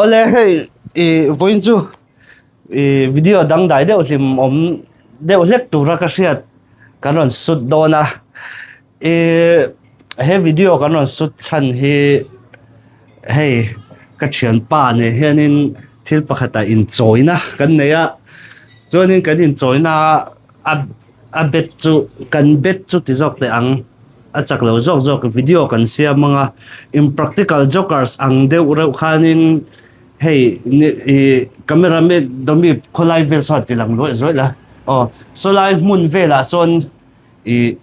Awle hei i vawiin chu i video dangdai deuh hlim awm deuh hlek tura ka hriat kan rawn sut dawn a i he video kan rawn sut chhan hi hei ka thianpa nen hianin thil pakhatah inchawina kan nei a chuanin kan inchawina a a bet chu kan bet chu ti zawk teh ang. A chak lo zawk zawk video kan siam ang a, impractical jokers ang deuh reuh khanin hei ih camera man Domi khawlai vel sawn ti lang luai zuai la aw sawlai hmun velah sawn ih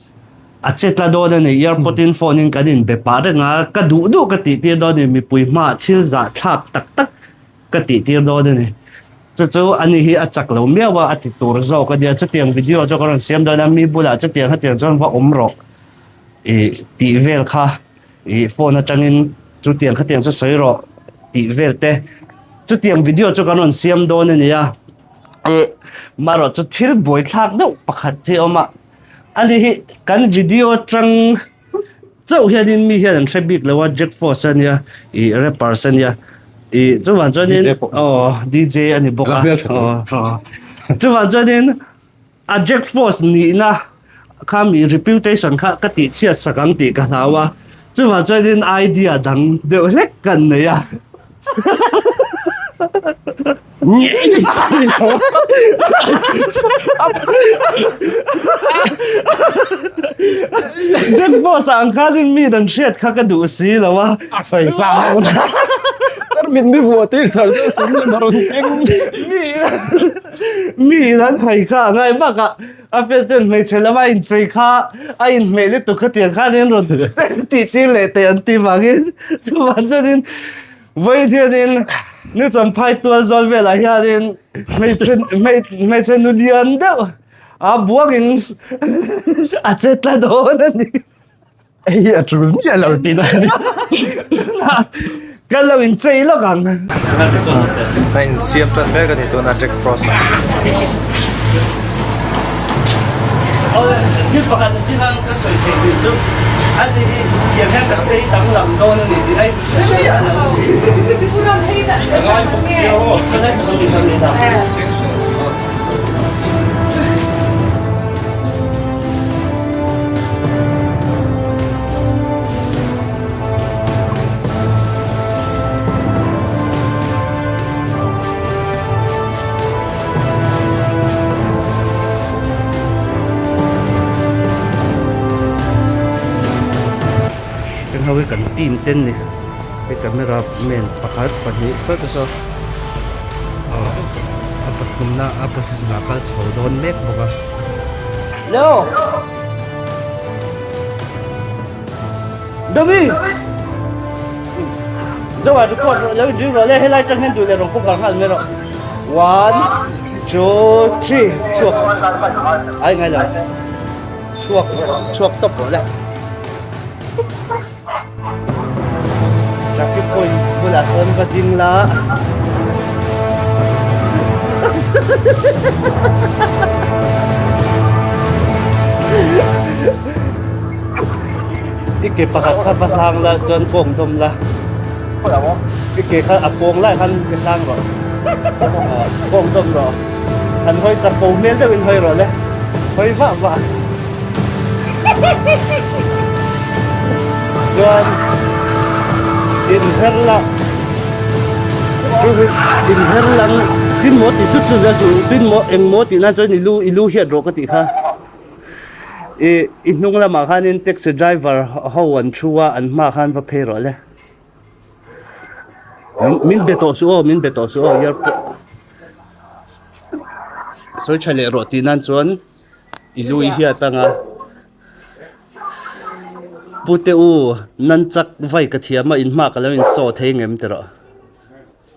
a che tla dawn a ni airport in phone in kan inbe pah reng a ka duh duh ka tih tir dawn a ni mipui hmaah thil zahthlak tak tak ka tih tir dawn a ni. Chu chu ani hi a chak lo miau a, a ti tur zawk a nia. Chutiang video chu ka rawn siam dawn a, mi bulah chutiang hetiang chuan va awm rawh ih tih vel kha ih phone atangin chutiang khatiang chu sawi rawh tih vel te. Chutiang video chu kan rawn siam dawn a nia. Ih marawh chu thil buaithlak deuh pakhat hi a awm a, ani hi kan video atang Chauh hianin mi hian an hre bik lo a, Jack Frost a nia, ih rappers a nia, ih chuvang chuanin aw DJ a ni bawk a, aw chuvang chuanin a Jack Frost nihna kha mi reputation kha ka tih chhiat sak ang tih ka hlau a, chuvang chuanin idea dang deuh hlek kan nei a. Jack Boss ang khanin mi dan hriat kha ka duh si lo a. A sawi sa ho na. Tar min mi vuah tir char chu sum leh maron keng. Mi mi in an hai kha a ngai bakah a fans ten hmeichhe lama inchei kha a inhmeh lutuk kha tiang khanin rawn tih tir leh teh an ti vangin chuvang chuanin Vawiin hianin Nuchawm phai tual zawl velah hianin hmeichhe hmeichhe nu lian deuh a buangin a che tla dawn a ni. Hei a tul miah lo tih na a ni. Tunah kan lo inchei lawk ang. A insiam tan mek a ni tuna Jack Frost a. Thil pakhat a chin ang ka sawi theih duh chu a ni hi tiang hian ka chei danglam dawn a ni tih ai Heng ho hi kan team te an ni hei camera man pakhat pahnih saw te saw ah a pathumna a position ah kal chho dawn mek bawk a. Leo! Domi! Zoa record rawh lo inring rawh le helai tang hian duh leh rawn cover nghal mai rawh. One, two, three, chhuak. Ai ngai lo. Chhuak chhuak tawp rawh le. Traffic point bulah sawn va ding la. I ke pakhat kha va hlang la chuan kawng dawm la. I ke kha a pawng lai khan i hlang rawh. Kawng dawm rawh. An hawi chak ko hmel deuhin hawi rawh le. Hawi vah vah. Chuan inher la chu hi inher lang tin maw tih chu chu zia suh tin maw eng maw tih nan chuan i lu i lu hiat rawh ka tih kha i i hnung lamah khanin taxi driver ho an thu a an hmaah khan va phei rawh le min be tawh suh aw min be tawh suh aw airport sawi tha leh rawh tih nan chuan. I lui hiat anga Pute u nan chak vai ka thiam a in hma ka lo in saw thei ngem ti rawh.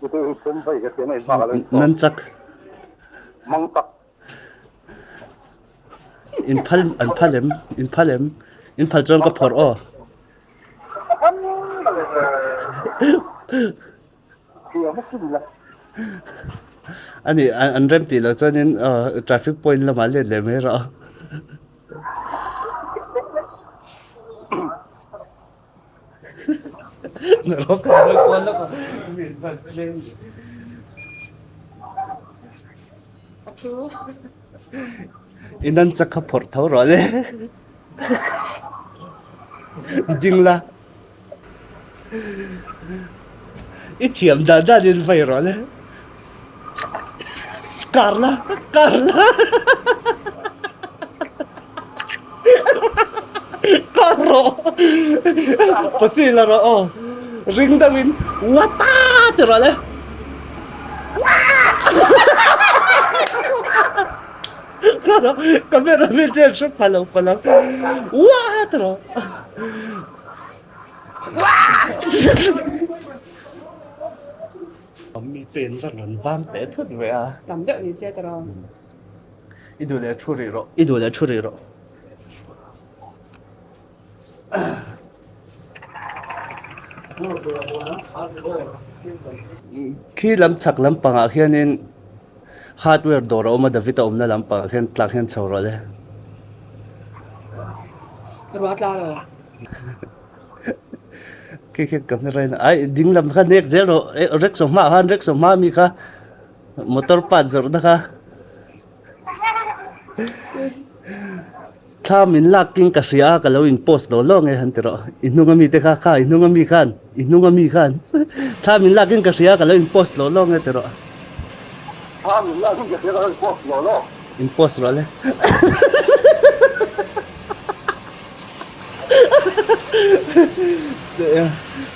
Pute u chhum vai ka thiam a in hma ka lo in saw. Nan chak. Mang chak. In phal an phal em in phal em in phal chuan ka phawrh aw. Ani an rem tih loh chuanin traffic point lamah let leh mai rawh. I nan chak kha phawrh tho rawh le. Ding la. I thiam dan dan in vai rawh le. Kar la, kar la. Kar rawh. Pasi la rawh aw. Ring deuh in wata ti rawh le. Camera vel che hre pha lo pha lo. Wa ti rawh. Mi ten la rawn vang teh thut ve a. Tam deuh ni se tawrh. I duh leh thu rih rawh. I duh leh thu rih rawh. Khi lam chhak lampangah khianin hardware dawr a awm a David a awmna lampangah khian tlak hian chho rawh le. Ruah tla lo. Khi khi ka hmel rain ai ding lam kha nek zel rawh rickshaw hmaah khan rickshaw hma ami kha motor part zawrhna kha. Thla min lak king ka hria a ka lo in post lo lo nge han ti rawh i hnung ami te kha kha i hnung ami khan i hnung ami khan thla min lak king ka hria a ka lo in post lo lo nge ti rawh. Thla min lak king ka hria a ka lo in post lo lo. In post rawh le.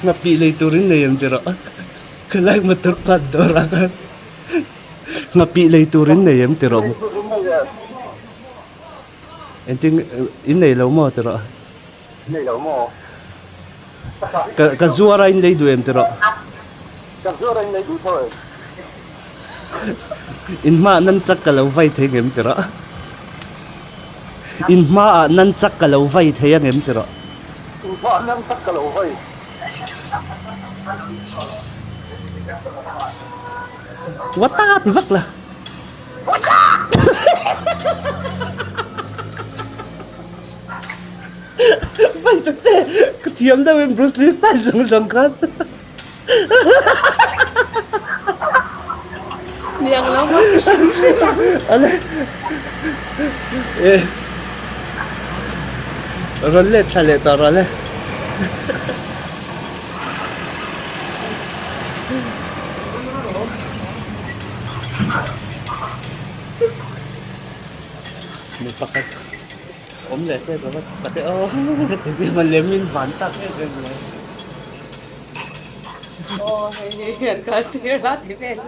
Nghapih lei turin nei ang ti rawh khalai motor park dawrah khan nghapih lei turin nei em ti rawh. Engtin in nei lo maw ti rawh? Nei lo maw? Ka ka zuar a in lei duh em ti rawh? Ka zuar a in lei duh tho em? In hmaah nan chak ka lo vai thei ngem ti rawh? In hmaah nan chak ka lo vai thei a ngem ti rawh? In hmaah nan chak ka lo vai. What a ti vak la. Vai ta che ka thiam deuh in Bruce Lee style zawng zawng khan. Niang lo maw ka hrim hrim a. Ale. Eh. Rawn let thla leh tawh rawh le. Mi pakhat awm leh se ka va tak e aw ti va lem in van tak em em mai. Aw hei hi an kal tir la ti vel.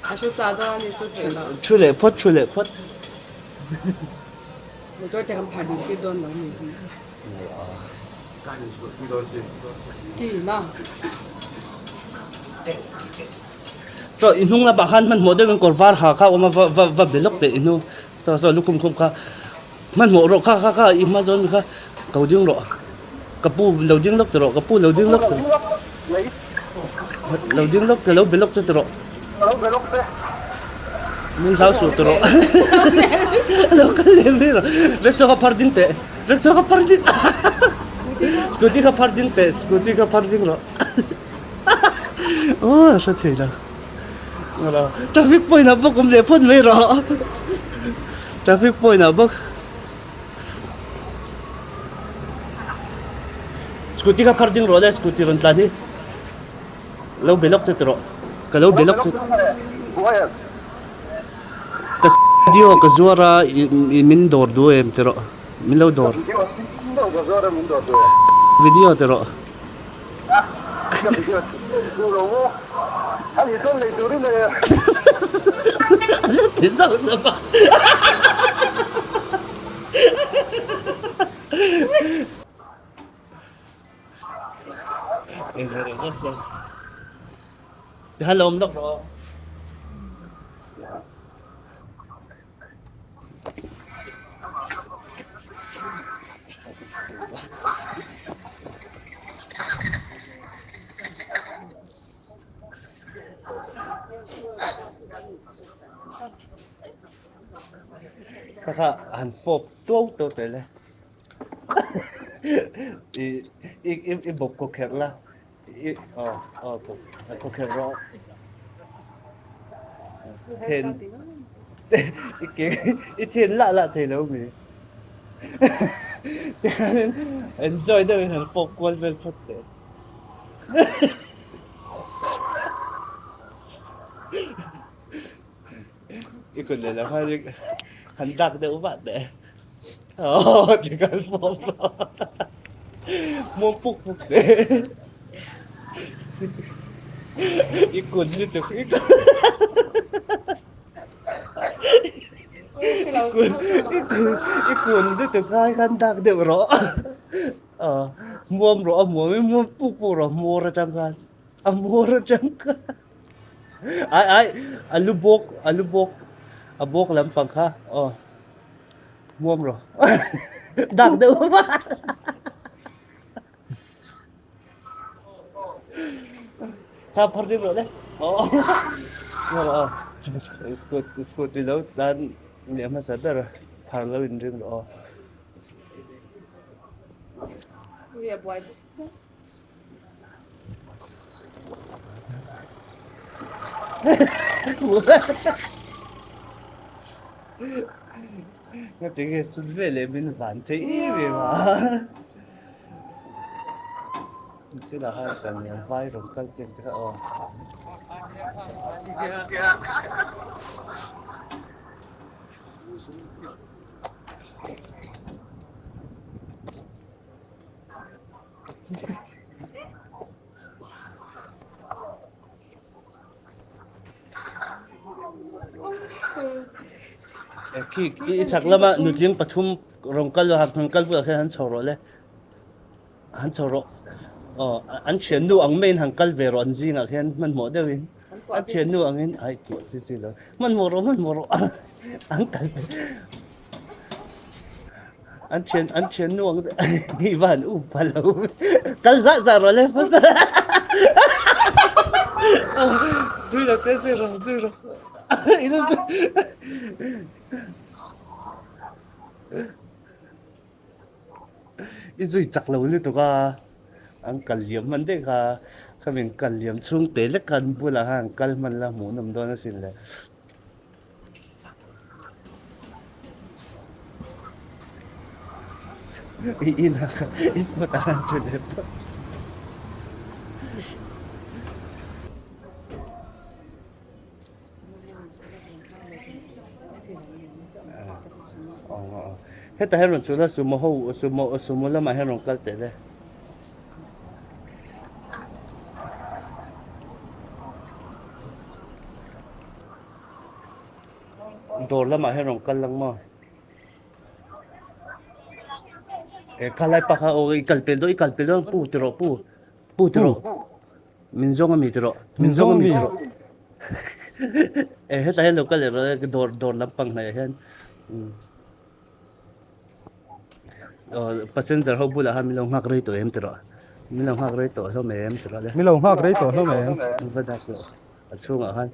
A hre sa dawn a ni chu theih loh. Thu leh phawt thu leh phawt. Motor te kan phar ding tir dawn lo ni hi. Saw i hnung lamah khan hmanhmawh deuhin kawr var ha kha a awm a va va va be lawk teh i hnu saw saw lukhum khum kha hmanhmawh rawh kha kha kha i hma zawn kha ko ding rawh ka pu lo ding lawk ti rawh ka pu lo ding lawk ti lo ding lawk ti lo be lawk che ti rawh. Min hlau suh ti rawh lo kal leh mai rawh rickshaw kha phar ding teh. Rickshaw kha phar ding Scooty kha phar ding teh scooty kha phar ding rawh Aw hre thei lo Traffic point ah bawk awm leh phawt mai rawh Traffic point ah bawk Scooty kha phar ding rawh le scooty rawn tlan hi Lo be lawk che ti rawh Ka lo be lawk che Ka video ka zuar a i min dawr duh em ti rawh min lo dawr video ti rawh. Ti zauh zauh a. Tikhan lo awm lawk rawh. Kha kha han fawp tuau tuau teh le. I i i bawp kaw kherh la i aw aw kaw kherh rawh then i ke i then lah lah thei lo mi tihianin enjoy deuhin han fawk kual vel phawt teh. I kut lehlam khan han dak deuh vat teh. Aw ti khan fawp rawh. Muang puk puk teh. I kut lutuk i kut i kun lutuk khai khan dak deuh rawh. Aw muam rawh a muam i muam puk puk rawh hmawr atang khan a hmawr atang khan. Ai ai a lu bawk a lu bawk a bawk lampang kha aw muam rawh dak deuh va kha phar ding rawh le aw aw scooty scooty lo tan leh hmasa ber phar lo in ring rawh aw. Nga tinge sun ve leh min van thei em em a. Chula khan kan lian vai rawn kal tir te kha aw. Khi i chak lama nutling pathum rawn kal a rawn kal bulah khian han chho rawh le han chho rawh aw an thiannu ang maiin han kal ve rawh an zingah khian hmanhmawh deuhin an thiannu angin ai kuah chi chi lo hmanhmawh rawh hmanhmawh rawh an kal ve. An thian an thian nu ang i van um pa lo kal zah zah rawh le fas zui lo te zui rawh zui rawh ina zui i zui chak lo lutuk a an kal liam hman daih kha khamin kal liam chhung te lek khan bulah khan an kal hman la hmuh nawm dawn asin le. I inah i spot ah khan thu leh phawt. Hetah hian rawn chhun a sumo ho sumo sumo lamah hian rawn kal teh le. Dawr lamah hian rawn kal lang maw? E khalai pakha aw i kal pel dawn i kal pel dawn pu ti rawh pu pu ti rawh min zawng ami ti rawh min zawng ami ti rawh e hetah hian lo kal leh rawh dawr dawr lampang hnaih ah hian Passenger ho bulah khan min lo nghak rei tawh em ti rawh. Min lo nghak rei tawh hlawm em ti rawh le. Min lo nghak rei tawh hlawm em. Ka va dak rawh. A chhungah khan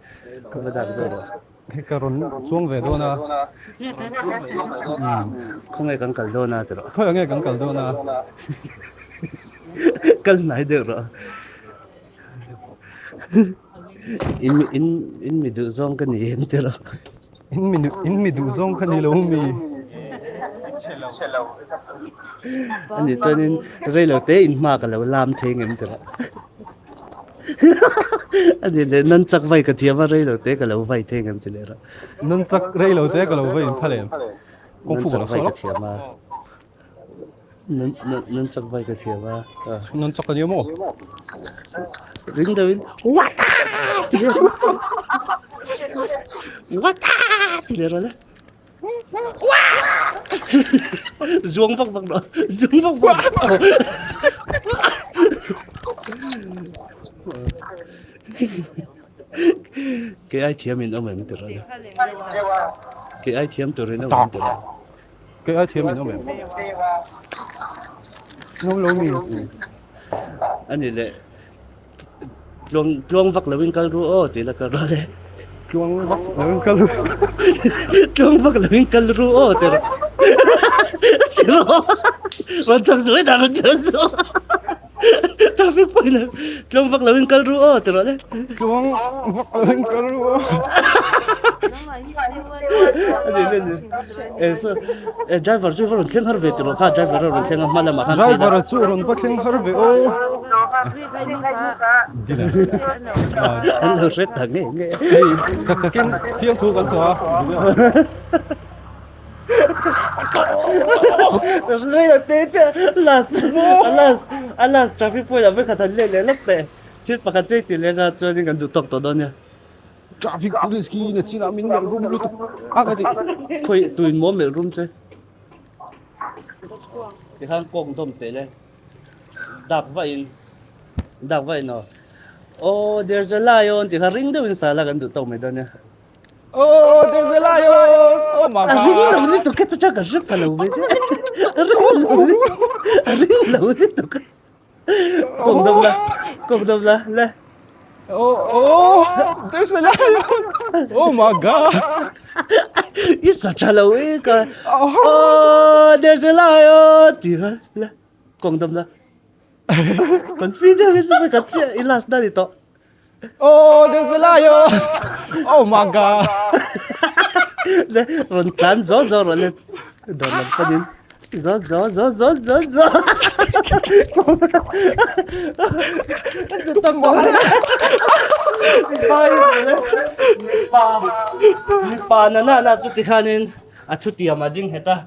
ka va dak deuh rawh. Ka rawn chuang ve dawn a. Khawnge kan kal dawn a ti rawh. Khawnge kan kal dawn a. Kal hnai deuh rawh. In in in mi duh zawng ka ni em ti rawh. In mi in mi duh zawng kha ni lo mi. Ani chuanin rei lo te in hma ka lo lam thei ngem ti rawh. Ani leh nan chak vai ka thiam a rei lo te ka lo vai thei ngem ti leh rawh. Nan chak rei lo te ka lo vai in phal em. Nan chak vai ka thiam a. Nan chak vai ka thiam a. Nan chak a ni maw? Ring deuhin Wata! Ti leh Wata! Ti leh rawh le. Zuang vak vak rawh. Zuang vak vak rawh. Kei ai thiam in awm em ti rawh le. Kei ai thiam turin awm em ti rawh. Kei ai thiam in awm em? Ngam lo mi. Ani le tluang tluang vak lo in kal ru aw ti la ka rawh le. Tluang vak lo in kal ru. Tluang vak lo in kal ru aw ti rawh. Ti rawh. Rawn chhak suh hetah rawn chhak suh. Traffic point ah tluang vak lo in kal ru aw ti rawh le. Tluang vak lo in kal ru aw. Ani ani ani. Eh so eh driver chu va rawn thleng har ve ti rawh kha driver a rawn thleng a hma lamah khan phei la. Driver chu rawn va thleng har ve aw. An lo hre ta nge nge. Hei tak takin fiamthu kan thawh a. Last last last traffic point ah vekhat han let leh lawk teh thil pakhat chu i ti leng a chuanin kan duh tawk tawh dawn nia. Traffic police khi na chinah min melh rum lutuk a ka ti. Khawi tuin maw melh rum che. Tikhan kawng dawm teh le dak vahin dak vahin aw oh there's a lion tikhan ring deuhin sala kan duh tawk mai dawn nia. Oh, there's a lion! Oh my A ring god! lo ni tuk ta ka hre pha lo ve che. A ring lo ni a ring lo ni tuk. Kawng dam la kawng dam la le. Oh, oh, there's a lion! Oh my god! I sa tha lo i ka. Oh, there's a lion! Ti kha le kawng dam la. Confident in ka chiah i last na ni tawh. Oh, there's a lion! Oh my god! Le, rawn tlan zo zo rawh le. Dawr lam panin. Zo zo zo zo zo zo. Tak bawk. Mipa hi le. Mipa. Mipa na na na chu tikhanin a thu tiam a ding het a.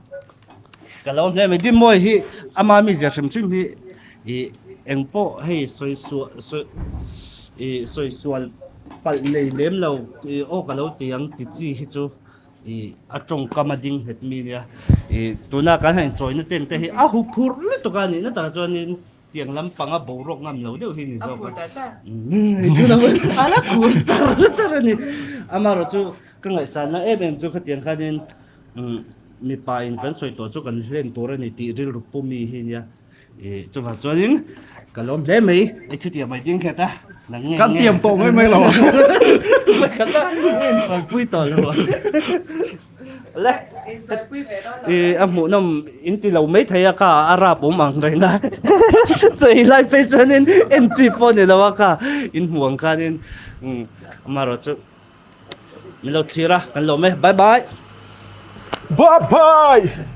Ka lo hle mai dim mawi hi ama mi zia hrim hrim hi i engpawh hei sawi suah sawi i sawi sual palh nei lem lo i aw ka lo ti ang ti chi hi chu i a tawngkam a ding nghet mi nia i tuna kan han inchawina ten te hi a hu phurh lutuk a nihna takah chuanin tiang lampanga boruak ngam lo deuh hi ni zawk a tuna a la khur char char a ni amaherawhchu ka ngaihsanna em em chu khatiang khanin Mipa in kan sawi tawh chu kan hlen tur a ni tih rilru pu mi hi nia. I chuvang chuanin ka lawm hle mai. I thu tiam mai ding khet a. Nang nge Kan tiam tawh mai mai lo. Kan la inchawipui tawh lo. Le. I a hmuhnawm in ti lo mai thei a kha a rap awm ang reng a. Chawi lai phei chuanin en chi pawh ni lo a kha in hmuh ang khanin amaherawhchu Min lo thlir a, kan lawm e. Bye bye. Bye bye.